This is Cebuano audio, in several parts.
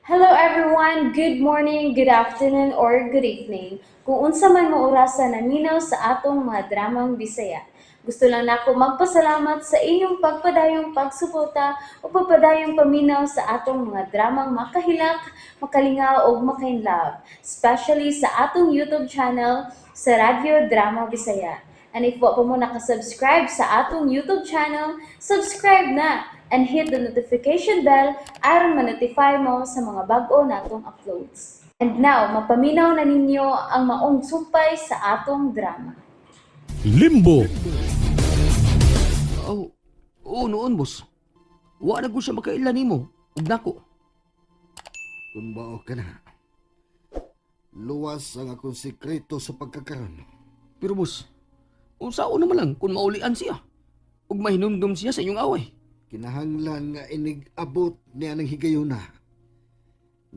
Hello everyone! Good morning, good afternoon, or good evening. Kung unsa man mo orasa naminaw sa atong mga dramang Bisaya. Gusto lang nako magpasalamat sa inyong pagpadayong pagsuporta o pagpadayong paminaw sa atong mga dramang makahilak, makalingaw ug makainlove, especially sa atong YouTube channel sa Radyo Drama Bisaya. And if wa pa mo nakasubscribe sa atong YouTube channel, subscribe na and hit the notification bell aron ma-notify mo sa mga bag-o natong uploads. And now, mapaminaw na ninyo ang maong sumpay sa atong drama. Limbo. Oh, oo noon, boss. Wa na ko siya makaila nimo. Ug nako. Kung bao ka na, luwas ang akong sikreto sa pagkakaroon. Pero boss, unsaon naman lang kung maulian siya. Ug mahinumdum siya sa inyong away. Kinahanglan nga inig-abot niya ng higayuna.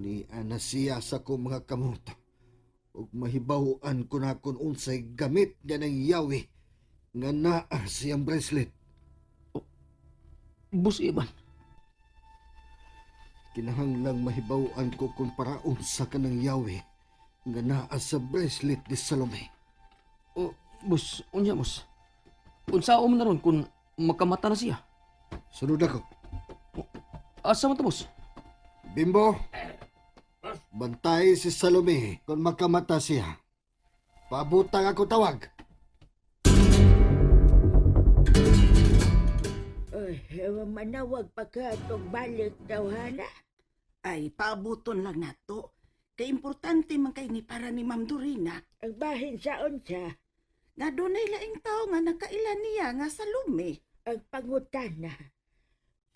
Ni ana siya sa akong mga kamot. Ug mahibaw-an ko na kung unsay gamit niya ng yawi nga naa siyang bracelet. Boss Ivan, Kinahanglang mahibaw-an ko kung paraon sa kanang yawi nga naa sa bracelet ni Salome. Oh, boss, unya boss. Unsaon man na ron kung makamata na siya. Sunod ako. Asa man to, boss? Bimbo, bantay si Salome kung makamata siya. Paabutang ako tawag. Ay, manawag pa ka itong balik tawhana. Ay, paabuton lang nato. Kay importante man kay ni para ni Ma'am Dorina. Ang bahin sa unsa, Nga dunay laing tao nga nakaila niya nga Salome. Ang pangutana.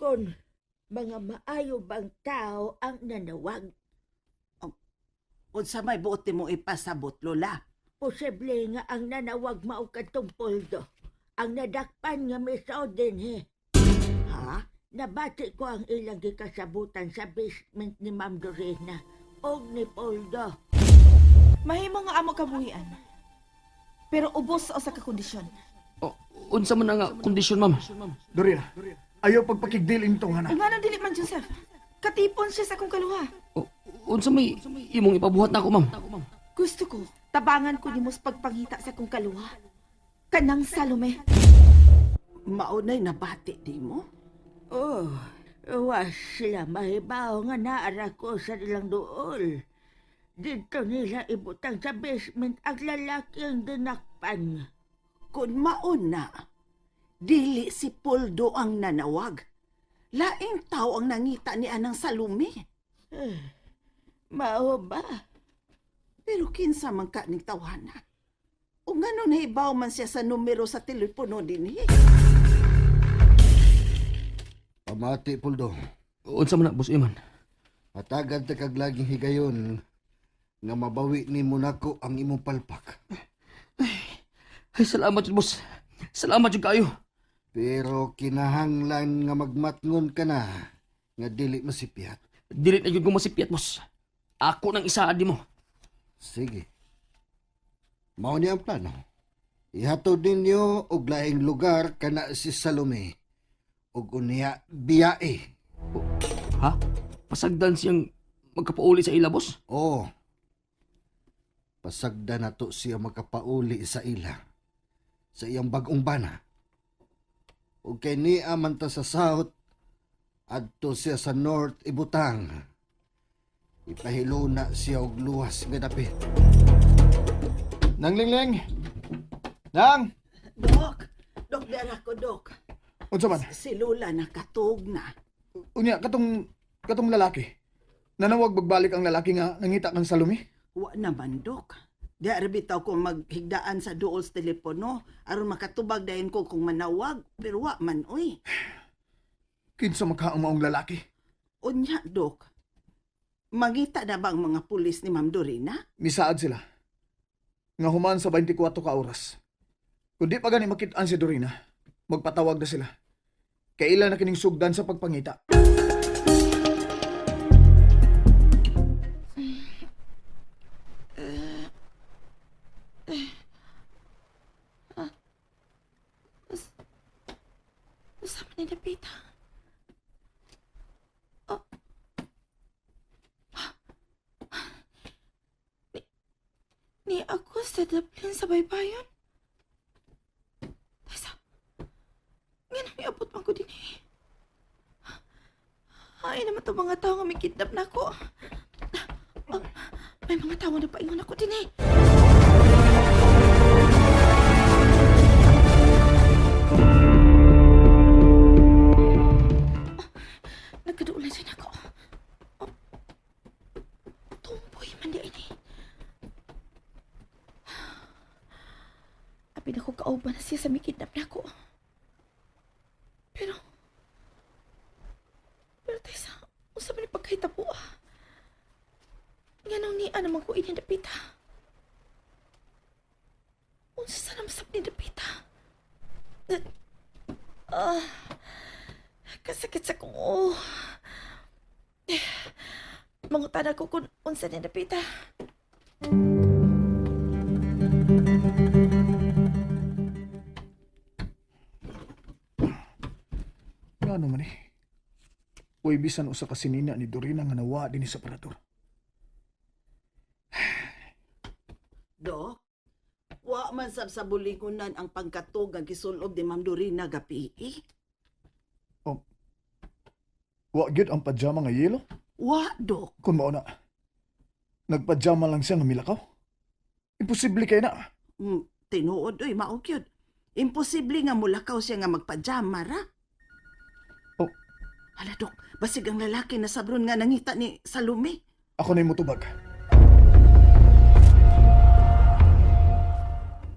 Kung mga maayo bang tao ang nanawag, Unsa may buot mo ipasabot, Lola? Posible nga ang nanawag mao kadtong Poldo. Ang nadakpan nga misaw din he. Ha? Nabati ko ang ilang gikasabutan sa basement ni Ma'am Dorina og ni Poldo. Mahimo nga amo kabuhian. Pero ubos sa usa ka kondisyon. Oh, unsa man na nga kondisyon, ma'am? Dorina, ayaw pagpakigdil itong hana. Ug nganong dili man, Joseph? Katipon siya sa akong kaluha. Oh, unsa may imong ipabuhat nako, ma'am? Gusto ko, tabangan ko nimo sa pagpangita sa akong kaluha. Kanang Salome. Maunay nabati di mo? Oh, was sila mahibaw nga naara ko sa ilang duol. Dito nila ibutang sa basement ang lalaking dinakpan. Kung mauna, dili si Poldo ang nanawag. Laing tao ang nangita ni anang Salome. Eh, mao ba? Pero kinsa man ka ning tawhana? O ngano nahibaw man siya sa numero sa telepono dinhi? Pamati, Puldo. Unsa man na, boss Iman? Hatagan ta kag laging higayon nga mabawi ni nako ang imong palpak. Ay, salamat jud, boss. Salamat jud kayo. Pero kinahanglan nga magmatngon ka na nga dili masipyat. Dili na jud ko masipyat, boss. Ako nang isaad nimo. Sige. Mao ni ang plano. Ihatod ninyo og laing lugar kana si Salome ug unya biyae. Ha? Pasagdan siyang magkapauli sa ila, boss? Oo. Pasagda na to siya makapauli sa ila. Sa iyang bagong bana. Ug kay niya man ta sa south, adto siya sa north ibutang. Ipahilo na siya og luwas nga dapit. Nang Lingling! Nang! Dok! Dok, dara ko, Dok. Unsa man? Si Lola nakatug na. Unya, katong lalaki. Nanawag bagbalik ang lalaki nga nangita kang Salome? Wa naman, Dok. Di ara bitaw ko maghigdaan sa duol sa telepono aron makatubag dayon ko kung manawag, pero wa man oy. Kinsa maka ang maong lalaki? Unya, Dok. Mangita na ba ang mga pulis ni Ma'am Dorina? Misaad sila. Nga human sa 24 ka oras. Kung di pa gani makit-an si Dorina, magpatawag na sila. Kailan na kining sugdan sa pagpangita. Usa man ni napita. Oh. Ni ako sa Dublin sa baybayon. Tesa, nga nang iabot man ko din eh. Ay naman to mga tao nga may kidnap na ako. Ah, may mga tao na paingon ako din eh. Nagkaduulan siya nako. Oh, tumboy man di ini. Apin ako kauban na siya sa mikidnap na ako. Pero, pero tesa, unsa man ni pagkahitabo ah. Nga nang niya naman ko ini dapita. Unsa naman sab ni dapita? Ah, kasakit sa kong oh. Mangutan ako kung unsa ni dapita. Nga naman eh. Uy, bisan usa ka sinina ni Dorina nga nawa din sa parador. Dok, wa man sab sa bulingunan ang pangkatog nga gisulob ni Ma'am Dorina gabi. Eh. Oh. Wa gyud ang pajama nga yelo? Wa, Dok. Kung mao na. Nagpajama lang siya nga milakaw. Imposible kay na. Tinuod oy, mao gyud. Imposible nga mulakaw siya nga magpajama ra. Oh. Hala, Dok, basig ang lalaki na sabron nga nangita ni Salome. Ako na mutubag.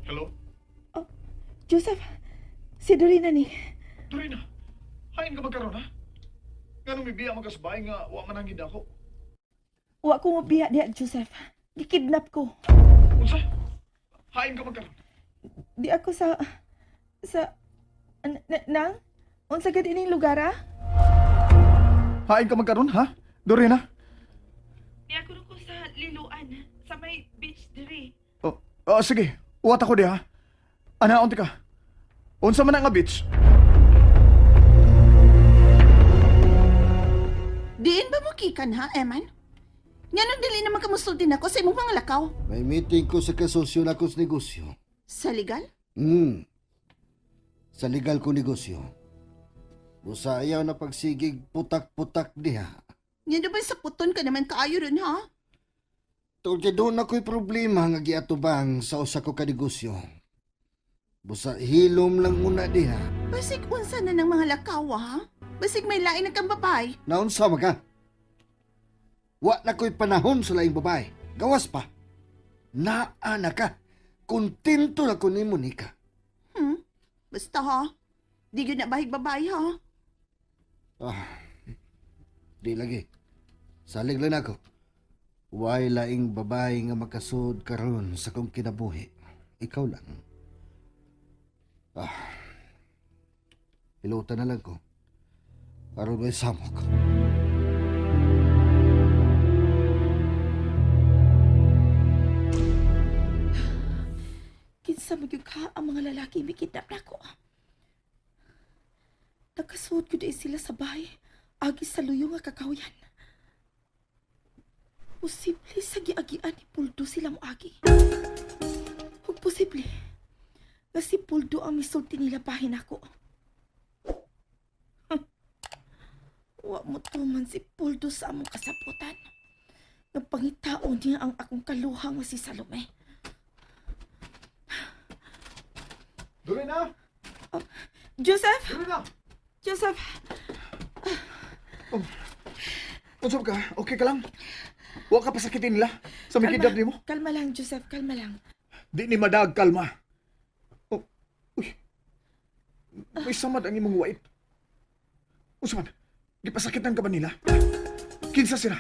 Hello? Joseph, si Dorina ni. Dorina, hain ka magkaroon ha? Nga nung mibiya magasbay nga wa man ang ako. Wa ko mobiya diha, Joseph. Gikidnap ko. Unsa? Hain ka magkaroon? Di ako sa sa nang unsa gid ining lugar ah? Hain ka magkaroon ha? Dorina? Di ako ko sa Liloan, sa may beach diri. Oh, oh sige. Uwat ako diha. Ana, unti ka. Unsa man ang nga beach? Diin ba mo kikan ha, Eman? Nganong dili naman kamusulti nako sa imong mga lakaw? May meeting ko sa kasosyo na sa negosyo. Sa legal? Sa legal ko negosyo. Busa ayaw na pagsigig putak-putak diha. Ngano ba sa puton ka naman kaayo ron ha? Tungkol kay doon ako'y problema nga giatubang sa usa ko ka negosyo. Busa hilom lang muna diha. Basig unsa na ng mga lakaw ha? Basig may lain na kang babae. Naunsa man ka? Wa na ko'y panahon sa laing babae. Gawas pa. Naa na ka. Kontento na ko nimo Nika. Basta ha? Di gyud na bahig babae ha? Ah, di lagi. Salig lang ako. Way laing babae nga makasud karon sa kong kinabuhi. Ikaw lang. Ah. Hilutan na lang ko. Aron may samok. Kinsa magyud ka ang mga lalaki mikidnap nako. Nakasuod gyud ay sila sa bahay, agi sa luyo nga kakawyan. Posible sa giagian ni Puldo sila moagi. Ug posible nga si Puldo ang misulti nila bahin nako. Wa mo tuman si Puldo sa among kasaputan. Nga pangitaon niya ang akong kaluha nga si Salome. Dorina! Joseph! Dorina! Joseph! Unsa ka? Okay ka lang? Wa ka pasakitin nila sa may kidnap nimo? Kalma lang, Joseph. Kalma lang. Di ni madag kalma. Oh, uy. May samad ang imong wait. Unsa man? Gipasakitan ka ba nila? Kinsa sila?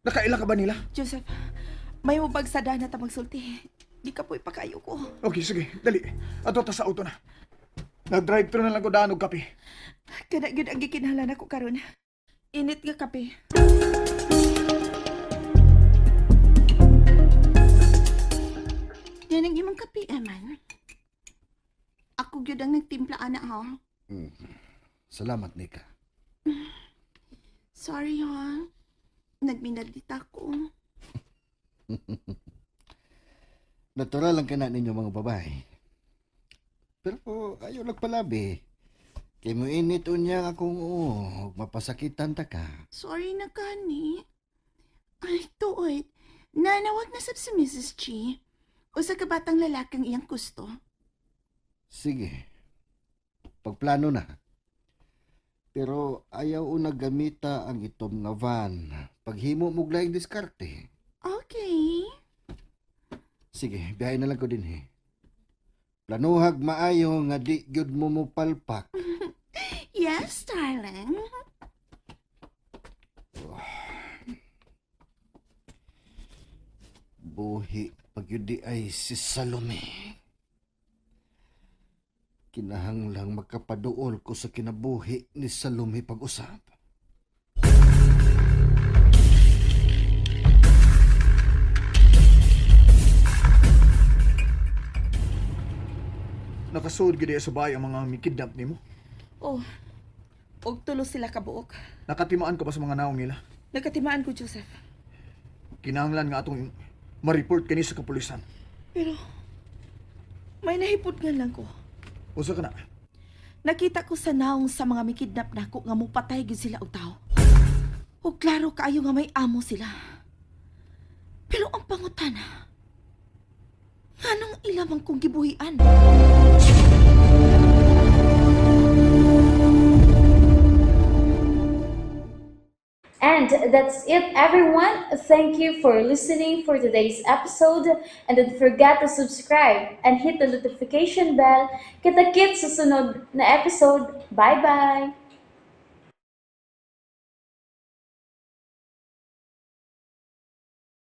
Nakaila ka ba nila? Joseph, may mabag sa na ta magsulti. Di ka po ipakayo ko. Okay, sige. Dali. Ato ta sa auto na. Nag-drive thru na lang ko daan og kape. Kana gyud ang gikinahanglan ako karon. Init nga kape. Yan ang imong kape, Eman. Ako gyud ang nagtimpla ana ha. Salamat, Nika. Sorry ha. Nagminadlit ako. Natural lang kana ninyo mga babae. Pero ayaw nagpalabi. Kay mo init unya akong oo, mapasakitan ta ka. Sorry na kani. Ay, tuod. Nanawag na sab si Mrs. G. Usa ka batang lalakang iyang gusto. Sige. Pagplano na. Pero ayaw una gamita ang itom nga van. Paghimo mo laing diskarte. Okay. Sige, biyahe na lang ko din eh. Planuhag maayo nga di gyud mo mo palpak. Yes, darling. Buhi pag yun di ay si Salome. Kinahanglang makapaduol ko sa kinabuhi ni Salome pag-usap. Nakasuod gid sa bahay ang mga mikidnap nimo. Oh, og tulo sila kabuok. Nakatimaan ka ba sa mga naong nila? Nagkatimaan ko, Joseph. Kinahanglan nga atong ma-report kini sa kapulisan. Pero, may nahipot nga lang ko. Usa ka na. Nakita ko sa naong sa mga mikidnap nako nga mupatay gyud sila og tao. Ug klaro kaayo nga may amo sila. Pero ang pangutana, nganong ila man kong gibuhian? And that's it, everyone. Thank you for listening for today's episode. And don't forget to subscribe and hit the notification bell. Kita-kits sa sunod na episode. Bye-bye!